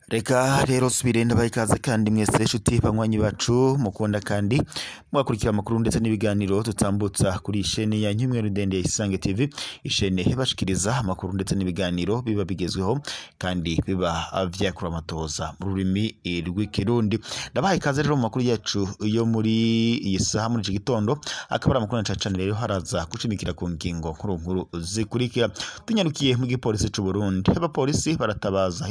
Reka rero subire ndabaha ikaze kandi mwese nshuti banywanyi bacu mukunda kandi mwakurikira amakuru ndetse n'ibiganiro tutambutsa kuri ishene ya Nkimwe Rudende Isange TV, ishene ibashikiriza amakuru ndetse n'ibiganiro biba bigezweho kandi biba vyakura amatoza mu rurimi rw'ikirundi. Ndabaha ikaze rero mu makuru yacu yo muri iyi saha muri iki gitondo, akaba ari amakuru na cane rero haraza gushimikira ku ngingo nkuru nkuru zikurikira. Tunyarukiye mu gipolisi c'u Burundi, abapolisi baratabaza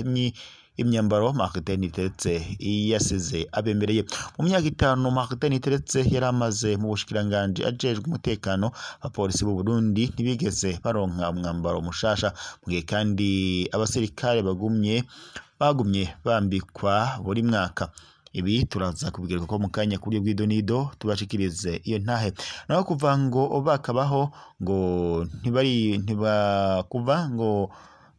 imyambaro Martin Niteretse yasize abemereye. Mu myaka 5 Martin Niteretse yari amaze mu bushikiranganje ajejwe umutekano, abapolisi b'u Burundi ntibigeze baronka umwambaro mushasha, mu gihe kandi abasirikare bagumye bambikwa buri mwaka. Ibi turaza kubigaruka ko mu kanya kuri bw'idonido tubashikirize iyo ntahe. Naho kuva ngo bakabaho ngo ntibari ntibakuva ngo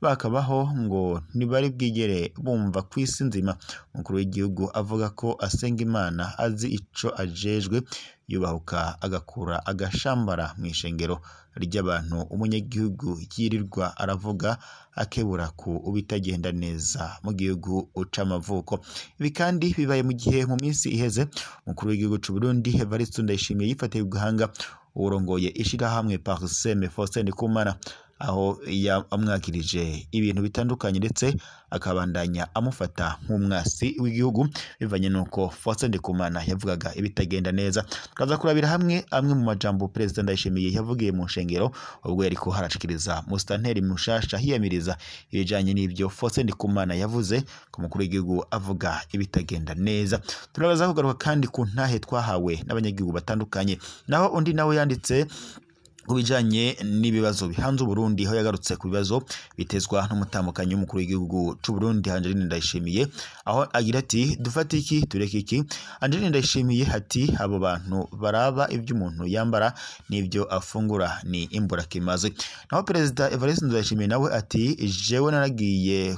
bakabaho ngo ntibari bwigere bumva kw'isi nzima. Umukuru w'igihugu avuga ko asenga Imana azi ico ajejwe, yubahuka agakura agashambara mu ishengero ry'abantu. Umunyagihugu yirirwa aravuga akebura ku ubitagenda neza mu gihugu c'amavuko. Ibi kandi bibaye mu gihe mu minsi iheze umukuru w'igihugu c'u Burundi Evariste Ndayishimiye yifatiye guhanga urongoye ishirahamwe Parseme Faustin Ndikumana, aho yamwakirije ibintu bitandukanye ndetse akabandanya amufata nk'umwasi w'igihugu bivanye nuko Faustin Ndikumana yavugaga ibitagenda neza. Tukaza kurabira hamwe amwe mu majambo President Ndayishimiye yavugiye mu nshengero ubwo yariko harashikiriza mustanteri mushasha hiyamiriza ibijanye n'ibyo Faustin Ndikumana yavuze ku mukuru w'igihugu avuga ibitagenda neza. Turabaza kugaruka kandi ku ntahe twahawe n'abanyagihugu batandukanye. Naho undi nawe yanditse kubijanye n'ibibazo bihanze Burundi, aho yagarutse ku bibazo bitezwa n'umutamukanyi w'umukuru w'igihugu c'u Burundi Angeline Ndayishimiye, aho agira ati dufate iki tureke iki. Angeline Ndayishimiye ati abo bantu baraba ibyo umuntu yambara n'ibyo afungura ni imburakimazi. Naho Perezida Evariste Ndayishimiye nawe ati jewe naragiye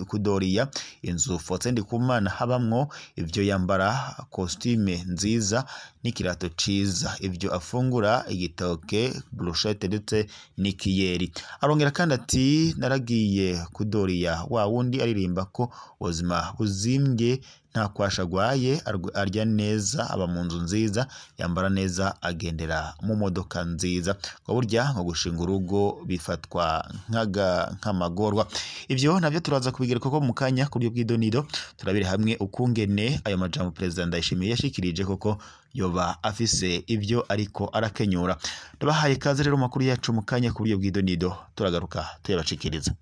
kudoriya inzu Faustin Ndikumana habamwo ibyo yambara, costume nziza n'ikirato ciza, ibyo afungura igitoke, brochette ndetse n'ikiyeri. Arongera kandi ati naragiye kudoriya wa wundi aririmba ko ubuzima buzimbye nta kwashagwaye, arya neza, aba mu nzu nziza, yambara neza, agendera mu modoka nziza, ngo burya ngo gushinga urugo bifatwa nk'amagorwa. Ivyo navyo turaza kubigira koko mu kanya kuri bw'idonido turabire hamwe ukungene ayo majambo President Ndayishimiye yashikirije koko yoba afise ivyo ariko arakenyura. Ndabahaye kaze rero makuru yacu mu kanya kuri bw'idonido turagaruka tuyabashikiriza.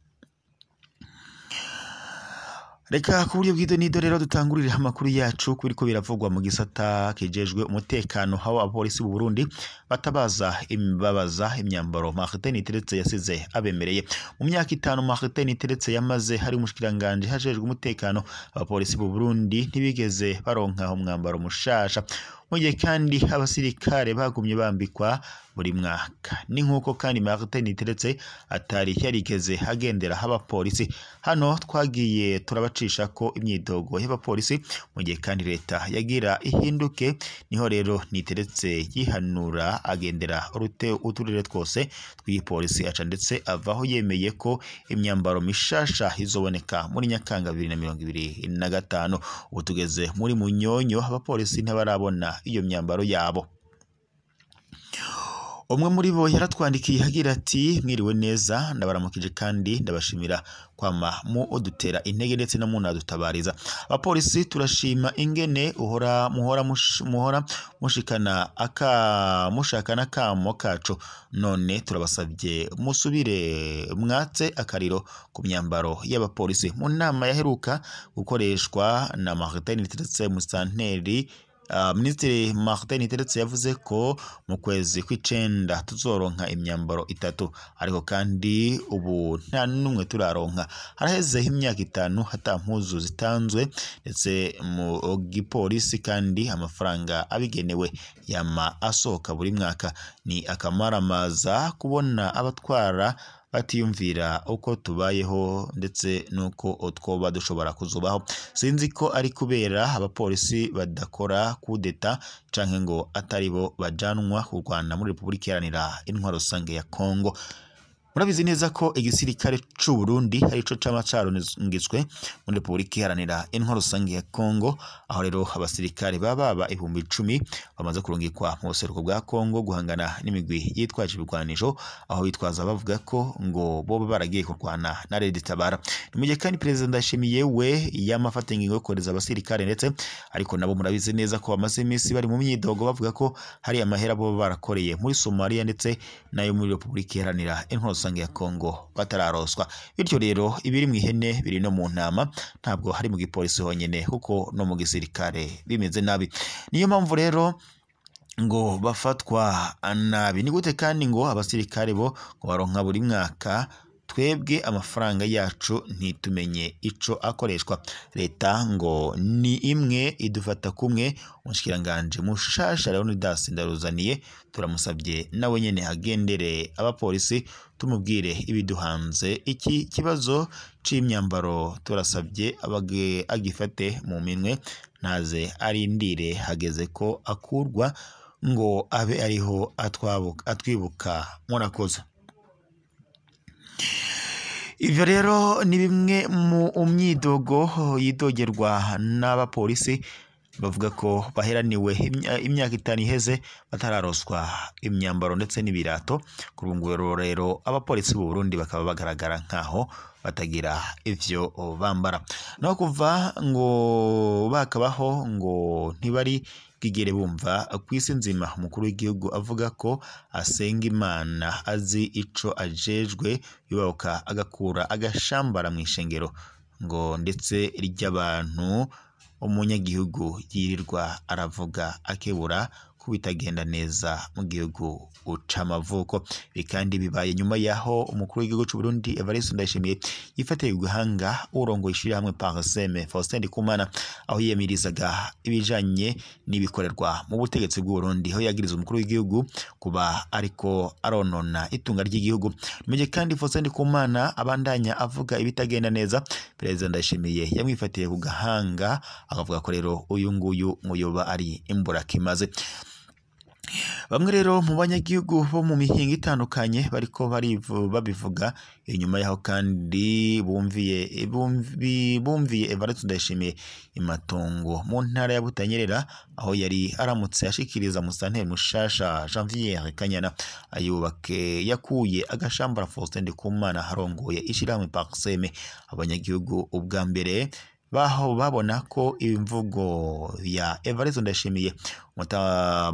Reka ku buryo bw'idonido rero dutangurire amakuru yacu kubiriko biravugwa mu gisata kijejwe umutekano, aho abapolisi b'u Burundi batabaza imbabaza imyambaro Martin Niteretse yasize abemereye. Mu myaka 5 Martin Niteretse yamaze hari umushikiranganje hajejwe umutekano, abapolisi b'u Burundi ntibigeze baronka umwambaro mushasha, mu gihe kandi abasirikare bagumye bambikwa buri mwaka. Ni nkuko kandi Martin Niteretse atari yarigeze agendera abapolisi. Hano twagiye turabacisha ko imyidogo y'abapolisi, mu gihe kandi leta yagira ihinduke, niho rero Niteretse yihanura agendera uturere twose tw'igipolisi aca ndetse avaho yemeye ko imyambaro mishasha izoboneka muri Nyakanga 2025. Ubu tugeze muri Munyonyo, abapolisi ntibarabona iyo myambaro yabo. Umwe muri bo yaratwandikiye agira ati mwiriwe neza, ndabaramukije kandi ndabashimira kwama mu udutera intege ndetse no munadutabariza. Abapolisi turashima ingene uhora muhora muhora mushikana aka mushakana kamo kacu, none turabasabye musubire mwatse akariro ku myambaro y'abapolisi. Mu nama yaheruka gukoreshwa na Martin Niteretse mustanteri, Minisitiri Martin Niteretse yavuze ko mu kwezi kw'icenda tuzoronka imyambaro 3, ariko kandi ubu nta n'umwe turaronka. Haraheze imyaka 5 hata mpuzu zitanzwe ndetse mu gipolisi, kandi amafaranga abigenewe yama asohoka buri mwaka. Ni akamaramaza kubona abatwara batiyumvira uko tubayeho ndetse nuko twoba dushobora kuzubaho. Sinzi ko ari kubera abapolisi badakora kudeta canke ngo atari bo bajanwa kurwana muri Republika Iharanira Intwaro Rusange ya Kongo. Murabizi neza ko igisirikare c'u Burundi arico cama carungitswe muri Republika Iharanira Intwaro Rusange ya Kongo, aho rero abasirikare baba 10,000 bamaze kurungikwa mu buseruko bwa Kongo guhangana n'imigwi yitwaje ibigwanisho, aho bitwaza bavuga ko ngo boba baragiye kurwana na Red Tabara. Ni mu gihe kandi Perezida Ndayishimiye we yamafata ingingo yo kohereza abasirikare, ndetse ariko nabo murabizi neza ko bamaze iminsi bari mu myidogo bavuga ko hari amahera boba barakoreye muri Somalia ndetse nayo muri Republika Iharanira Intwaro Rusange ya Kongo batararoswa. Bityo rero ibiri mu ihene biri no mu ntama, ntabwo hari mu gipolisi honyene kuko no mu gisirikare bimeze nabi. Niyo mpamvu rero ngo bafatwa nabi. Ni gute kandi ngo abasirikare bo ngo baronka buri mwaka, twebwe amafaranga yacu ntitumenye ico akoreshwa. Leta ngo ni imwe idufata kumwe. Umushikiranganje mushasha Leonidas Ndaruzaniye turamusabye nawe nyene agendere abapolisi tumubwire ibiduhanze. Iki kibazo c'imyambaro turasabye agifate mu minwe, ntaze arindire hageze ko akurwa ngo abe ariho atwibuka. Murakoze. Ivyo rero ni bimwe mu myidogo yidogerwa n'abapolisi bavuga ko baheraniwe imyaka 5 iheze batararoswa imyambaro ndetse n'ibirato. Kuri ubu rero abapolisi b'u Burundi bakaba bagaragara nkaho batagira ivyo bambara. No kuva ngo bakabaho ngo ntibari bwigere bumva kw'isi nzima umukuru w'igihugu avuga ko asenga Imana azi ico ajejwe, yubahuka agakura agashambara mu ishengero ngo ndetse ry'abantu umunyagihugu yirirwa aravuga akebura kubitagenda neza mu gihugu c'amavuko. Ibi kandi bibaye nyuma yaho umukuru w'igihugu c'u Burundi Evariste Ndayishimiye yifatiye guhanga urongoye ishirahamwe PARCEM Faustin Ndikumana, aho yiyamirizaga ibijanye n'ibikorerwa mu butegetsi bw'u Burundi, aho yagiriza umukuru w'igihugu kuba ariko aronona itunga ry'igihugu. Mu gihe kandi Faustin Ndikumana abandanya avuga ibitagenda neza, Perezida Ndayishimiye yamwifatiye ku gahanga akavuga ko rero uyu nguyu muyoba ari imburakimaze. Bamwe rero mu banyagihugu bo mu mihinga itandukanye bariko babivuga inyuma yaho kandi bumviye Evariste Ndayishimiye imatongo mu ntara ya Butanyerera, aho yari aramutse ashikiriza musanteri mushasha Janvier Kanyana ayubake yakuye agashambara Faustin Ndikumana harongoye ishirahamwe PARCEM. Abanyagihugu ubwa mbere baho babona ko imvugo ya Evariste Ndayishimiye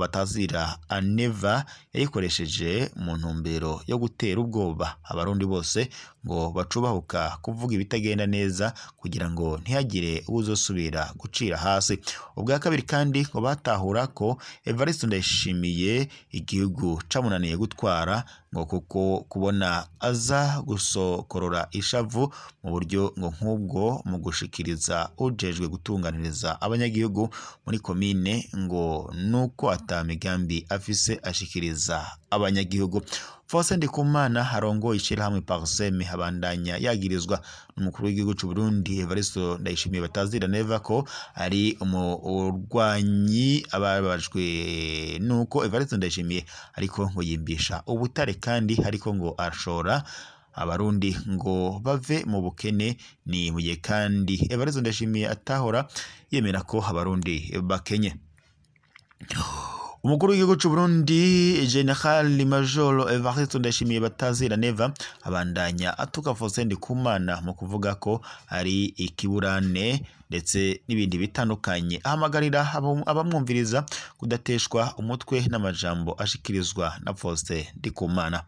batazira Aneva yayikoresheje mu ntumbero yo gutera ubwoba abarundi bose ngo bacubahuka kuvuga ibitagenda neza kugira ngo ntihagire uzosubira gucira hasi. Ubwa kabiri kandi ngo batahura ko Evariste Ndayishimiye igihugu camunaniye gutwara, ngo kuko kubona aza gusokorora ishavu mu buryo ngo nk'ubwo mu gushikiriza ujejwe gutunganiriza abanyagihugu muri komine ngo nuko atamigambi afise ashikiriza abanyagihugu. Faustin Ndikumana harongoye ishirahamwe PARCEM habandanya yagirizwa n'umukuru w'igihugu c'u Burundi Evariste Ndayishimiye batazira neva ko ari umurwanyi ababajwe nuko Evariste Ndayishimiye ariko ngo yimbisha ubutare kandi ariko ngo ashora abarundi ngo bave mu bukene. Ni mu gihe kandi Evariste Ndayishimiye atahora yemera ko abarundi bakenye. Umukuru w'igihugu c'u Burundi General Major Evariste Ndayishimiye batazira neva abandanya atuka Faustin Ndikumana mu kuvuga ko ari ikiburane ndetse n'ibindi bitandukanye, ahamagarira abamwumviriza kudateshwa umutwe n'amajambo ashikirizwa na Faustin Ndikumana.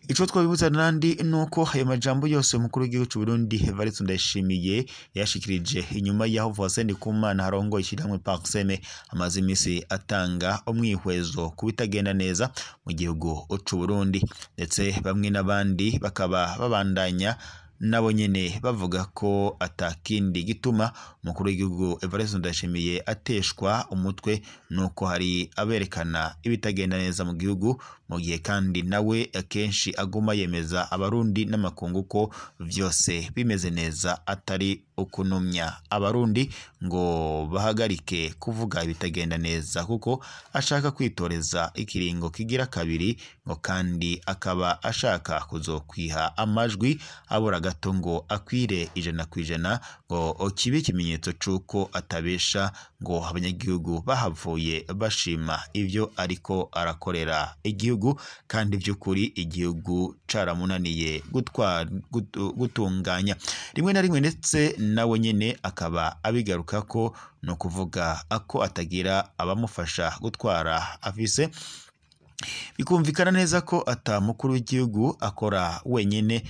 Ico twabibutsa nandi nuko ayo majambo yose umukuru w'igihugu c'u Burundi Evariste Ndayishimiye yashikirije inyuma yaho Faustin Ndikumana harongoye ishirahamwe PARCEM amaze imisi atanga umwihwezo kubitagenda neza mu gihugu c'u Burundi, ndetse bamwe n'abandi bakaba babandanya nabo nyene bavuga ko atakindi gituma umukuru w'igihugu Evariste Ndayishimiye ateshwa umutwe nuko hari aberekana ibitagenda neza mu gihugu, mu gihe kandi nawe akenshi aguma yemeza abarundi n'amakungu ko vyose bimeze neza, atari ukunumya abarundi ngo bahagarike kuvuga ibitagenda neza, kuko ashaka kwitoreza ikiringo kigira kabiri, ngo kandi akaba ashaka kuzokwiha amajwi abura gato ngo akwire 100%, ngo kibe ikimenyetso c'uko atabesha, ngo abanyagihugu bahavuye bashima ivyo ariko arakorera igihugu, kandi vy'ukuri igihugu caramunaniye gutunganya rimwe na rimwe, ndetse nawe nyene akaba abigaruka ko no kuvuga ako atagira abamufasha gutwara afise. Bikumvikana neza ko ata mukuru w'igihugu akora wenyene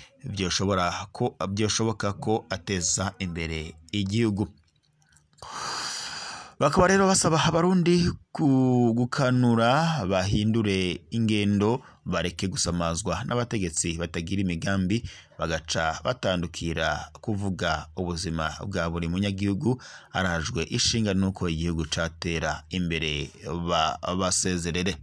byoshoboka ko ateza imbere igihugu. Bakaba rero basaba abarundi gukanura, bahindure ingendo, bareke gusamazwa n'abategetsi batagira imigambi, bagaca batandukira kuvuga ubuzima bwa buri munyagihugu arajwe ishinga nuko igihugu catera imbere basezerere.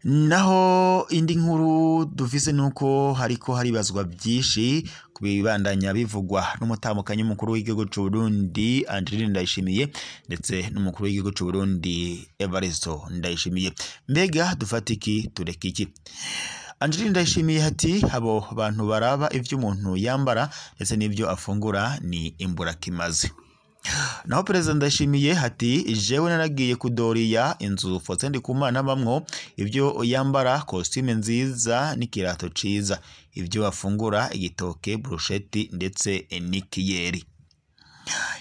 Naho indi nkuru dufise nuko hariko haribazwa byinshi kubibandanya bivugwa n'umutamukanyi mukuru w'igihugu c'u Burundi Angeline Ndayishimiye ndetse n'umukuru w'igihugu c'u Burundi Evariste Ndayishimiye. Mbega dufata iki tureka iki? Angeline Ndayishimiye ati abo bantu baraba ivyo umuntu yambara ndetse n'ivyo afungura ni imburakimazi. Naho Perezida Ndayishimiye ati jewe naragiye kudoriya inzu Faustin Ndikumana bamwo ibyo yambara costume nziza n'ikirato ciza, ibyo afungura igitoke, brochette ndetse n'ikiyeri.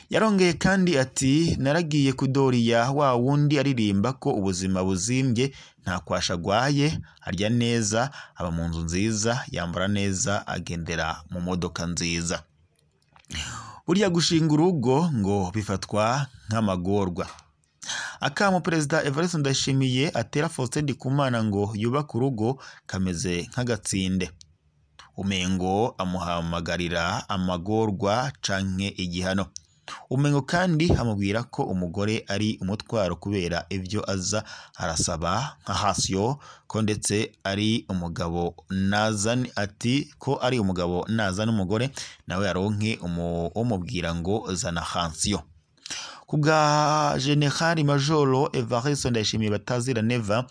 Yarongeye kandi ati naragiye kudoriya wa wundi aririmba ko ubuzima buzimbye, nta kwasha agwaye, arya neza, aba mu nzu nziza, yambara neza, agendera mu modoka nziza. Burya gushinga urugo ngo bifatwa nk'amagorwa. Akamo Perezida Evariste Ndayishimiye atera Faustin Ndikumana ngo yubake urugo kameze nk'agatsinde, umengo amuhamagarira amagorwa canke igihano. Umengo kandi amubwira ko umugore ari umutwaro kubera ivyo aza arasaba nka hasyo, ko ndetse ari umugabo nazani, ati ko ari umugabo nazana umugore nawe aronke umubwira ngo zana hansiyo. Kubwa General Major Evariste Ndayishimiye batazira Neva,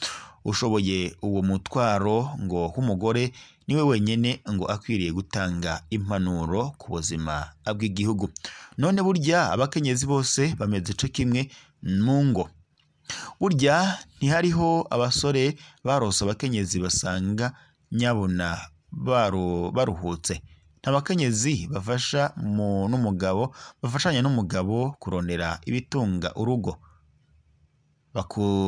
ushoboye uwo mutwaro ngo w'umugore niwe wenyene ngo akwiriye gutanga impanuro ku buzima bw'igihugu. None burya abakenyezi bose bameze co kimwe mu ngo? Burya ntihariho abasore barose abakenyezi basanga nyabuna baruhutse. Nta bakenyezi bafasha n'umugabo, bafashanya n'umugabo kurondera ibitunga urugo,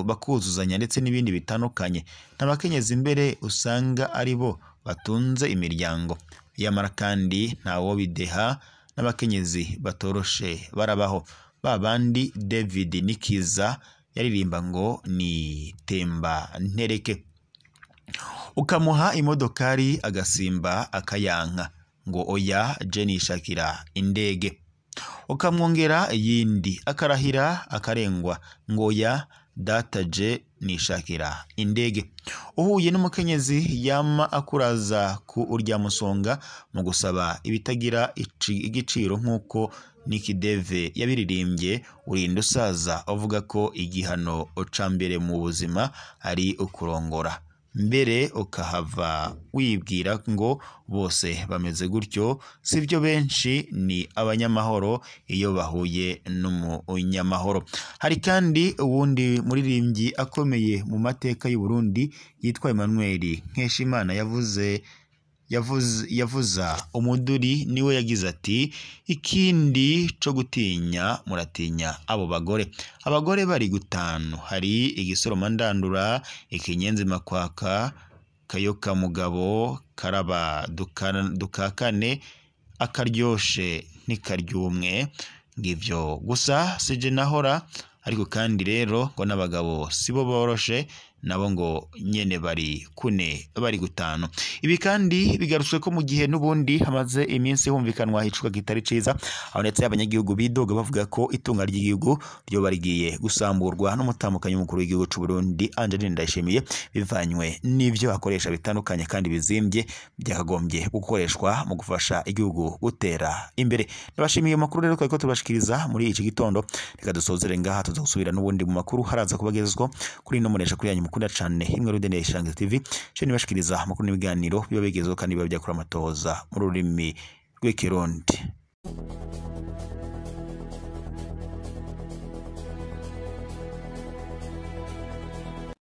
bakuzuzanya ndetse n'ibindi bitandukanye. Nta bakenyezi mbere usanga ari bo batunze imiryango. Yamara kandi ntawo bideha n'abakenyezi batoroshe barabaho. Ba bandi David Nikiza yaririmba ngo ni temba ntereke, ukamuha imodokari agasimba akayanka ngo oya je nishakira indege, ukamwongera iyindi akarahira akarengwa ngo oya data je nishakira indege. Uhuye n'umukenyezi yama akuraza ku urya musonga mu gusaba ibitagira igiciro nk'uko Nikideve yabiririmbye, urinda usaza avuga ko igihano ca mbere mu buzima ari ukurongora, mbere ukahava wibwira ngo bose bameze gutyo. Sivyo, benshi ni abanyamahoro iyo bahuye n'umunyamahoro. Hari kandi uwundi muririmbyi akomeye mu mateka y'u Burundi yitwa Emmanuel Nkeshimana yavuza umuduri, niwe yagize ati ikindi co gutinya muratinya abo bagore. Abagore bari gutanu, hari igisoroma ndandura, ikinyenzi makwaka, kayoka mugabo, karaba dukakane, akaryoshe ntikaryumwe. Ngivyo gusa sije nahora, ariko kandi rero ngo n'abagabo sibo boroshe, nabo ngo nyene bari kune bari gutanu. Ibi kandi bigarutswe ko mu gihe n'ubundi hamaze iminsi humvikanwa icuka kitari ciza, aho ndetse abanyagihugu bidoga bavuga ko itunga ry'igihugu ryo barigiye gusamburwa n'umutamukanyi w'umukuru w'igihugu c'u Burundi Angeline Ndayishimiye, bivanywe n'ivyo akoresha bitandukanye kandi bizimbye byakagombye gukoreshwa mu gufasha igihugu gutera imbere. Ndabashimiye amakuru rero twariko tubashikiriza muri iki gitondo. Reka dusozere ngaha, tuza gusubira n'ubundi mu makuru haraza kubagezwa kuri ino munesha kuri yanyu mukunda cane imwe Rudende Ishangiza TV, cyo nibashikiriza amakuru n'ibiganiro biba bigezweho kandi biba byakura amatohoza mu rurimi rw'ikirundi.